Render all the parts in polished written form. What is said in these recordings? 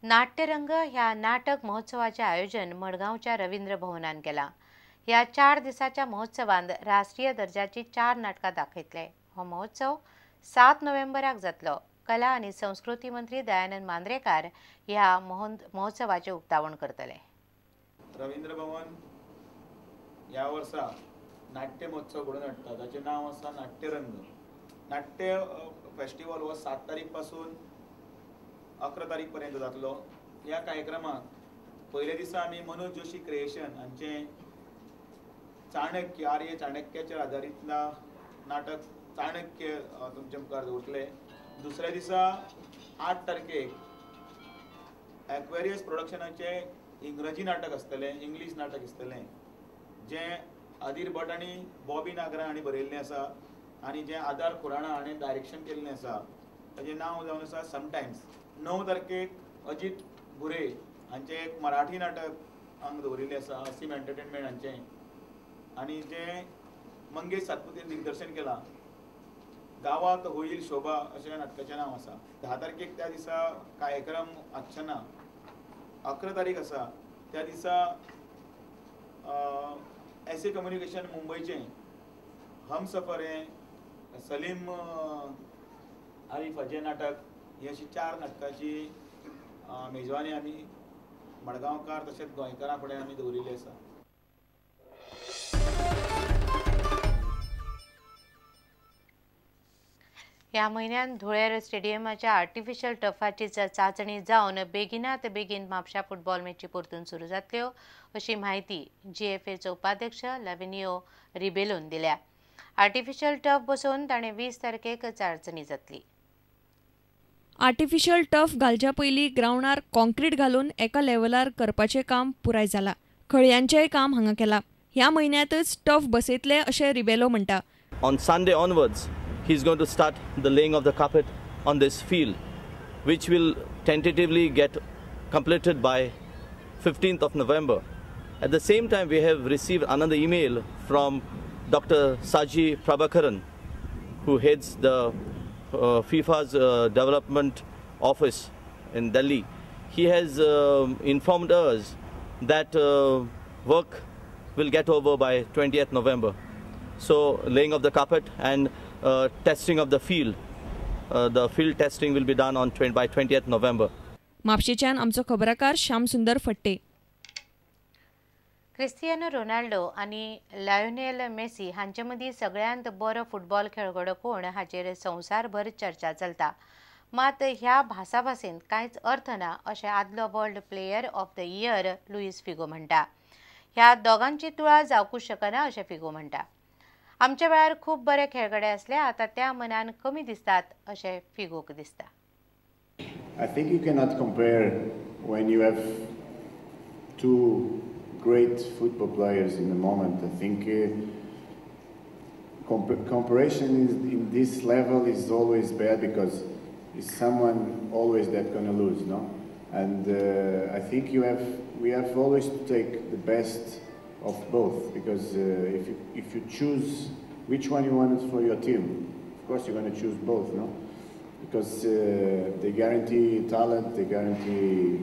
नाट्यरंग ह्या नाटक महोत्सवाचें आयोजन मडगांवच्या रवींद्र भवनान केलां. ह्या 4 दिसांच्या महोत्सवांत राष्ट्रीय दर्जाची 4 नाटकां दाखयतले. हो महोत्सव 7 नोव्हेंबराक जातलो. कला आनी संस्कृती मंत्री दयानंद मांद्रेकार ह्या महोत्सवाचें उक्तावण करतले. रवींद्र भवन ह्या वर्सा नाट्य महोत्सव घडोवन हाडटा, ताचें नांव आसा नाट्यरंग. नाट्य फेस्टिवल हो 7 तारीख पासून 11 तारीख पर्यंत जातलो. ह्या कार्यक्रमाक पयल्या दिसा आमी मनोज जोशी क्रिएशन हांचें चाणक्य, आर्य चाणक्याचेर आदारीत नाटक चाणक्य तुमच्या मुखार दवरतले. दुसऱ्या दिसा 8 तारखेक एक्वेरियस प्रोडक्शनाचें इंग्रजी नाटक आसतलें, इंग्लीश नाटक आसतलें, जें आदिर भट आनी बॉबी नागरा हांणी बरयल्लें आसा आनी जें आदार खुराणा हाणें डायरेक्शन केल्लें आसा. ताचें नांव जावन आसा समटायम्स. 9 तारखेक अजीत भुरे हांचें एक मराठी नाटक हांगा दवरिल्लें आसा, असीम एंटरटेनमेंट हांचें, आनी जें मंगेश सातपुतेन दिग्दर्शन केलां, गांवात होईल शोभा अशें नाटकाचें नांव आसा. 10 तारखेक त्या दिसा कार्यक्रम आसचे ना. 11 तारीख आसा त्या दिसा एस ए कम्युनिकेशन मुंबयचें हम सफर हें सलीम आरीफ हाचें नाटक, ही अशी 4 नाटकाची मेजवानी आमी मडगांवकार तशेंच गोंयकारां फुडें आमी दवरिल्ली आसा. ह्या म्हयन्यान धुळेर स्टेडियमाच्या आर्टिफिशियल टर्फाची चांचणी जावन बेगिनात बेगीन म्हापशा फुटबॉल मॅची परतून सुरू जातल्यो अशी म्हायती जीएफएचो उपाध्यक्ष लाविनियो रिबेलोन दिल्या. आर्टिफिशियल टर्फ बसोवन ताणें 20 तारखेक चांचणी जातली. आर्टिफिशियल टर्फ घालच्या पयलीं ग्रावंडार कॉन्क्रीट घालून एका लेवलार करपाचें काम पुराय जालां. खळयांचेंय काम हांगा केलां. ह्या म्हयन्यांतच टर्फ बसयतले अशें रिबेलो म्हणटा. On Sunday onwards, he is going to start the laying of the carpet on this field, which will tentatively get completed by 15th of November. At the same time, we have received another email from Dr. Saji Prabhakaran, who heads the FIFA's development office in Delhi. He has informed us that work will get over by 20th November. So laying of the carpet and testing of the field. The field testing will be done on by 20th November. म्हापशेच्यान आमचो खबराकार श्याम सुंदर फट्टे. Cristiano Ronaldo आनी Lionel Messi हांचे मदीं सगळ्यांत बरो football खेळगडो कोण हाचेर संवसारभर चर्चा चलता. मात ह्या भासाभासेंत कांयच अर्थ ना अशें आदलो world player of the year Luis Figo म्हणटा. ह्या दोगांची तुळा जावंकूच शकना अशें फिगो म्हणटा. आमच्या वेळार खूब बरे खेळगडे आसले, आतां त्या मनान कमी दिसतात अशें फिगोक दिसता. I think you cannot compare when you have two great football players in the moment. I think comparison is in this level is always bad because it's someone always that gonna lose, no? And I think we have always to take the best of both, because if you choose which one you want for your team, of course you're gonna choose both, no? Because they guarantee talent, they guarantee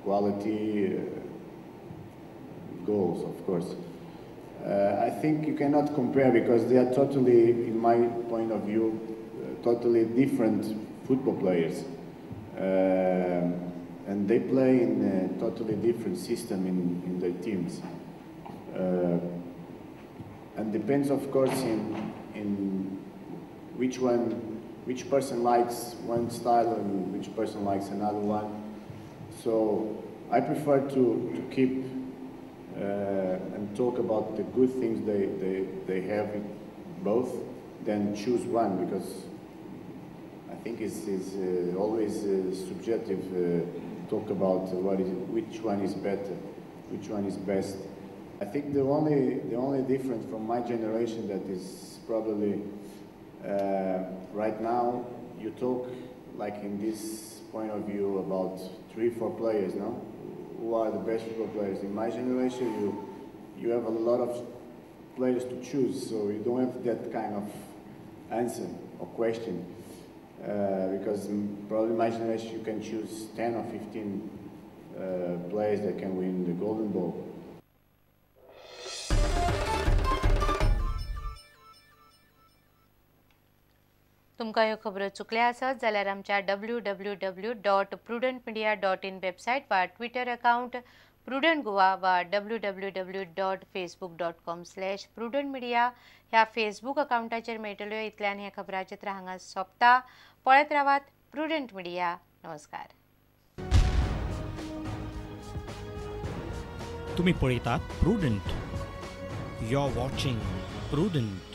quality, goals, of course. I think you cannot compare because they are totally, in my point of view, totally different football players. And they play in a totally different system in their teams. And depends, of course, in which person likes one style and which person likes another one. So I prefer to keep and talk about the good things they have in both, than choose one, because I think it's always subjective talk about which one is better, which one is best. I think the only difference from my generation that is probably right now you talk like in this point of view about 3-4 players, no? Who are the best football players? In my generation, you have a lot of players to choose, so you don't have that kind of answer or question. Because probably my generation you can choose 10 or 15 players that can win the Golden Ball. तुमकां ह्यो खबरो चुकल्या आसत जाल्यार आमच्या www.prudentmedia.in website वा Twitter account prudent Goa वा www.facebook.com/prudentmedia ह्या Facebook अकाउंटाचेर मेळटल्यो. इतल्यान हें खबराचित्र हांगा सोंपता. पळयत रावात प्रुडंट मिडिया. नमस्कार. तुम्ही पळयतात Prudent. You are watching Prudent.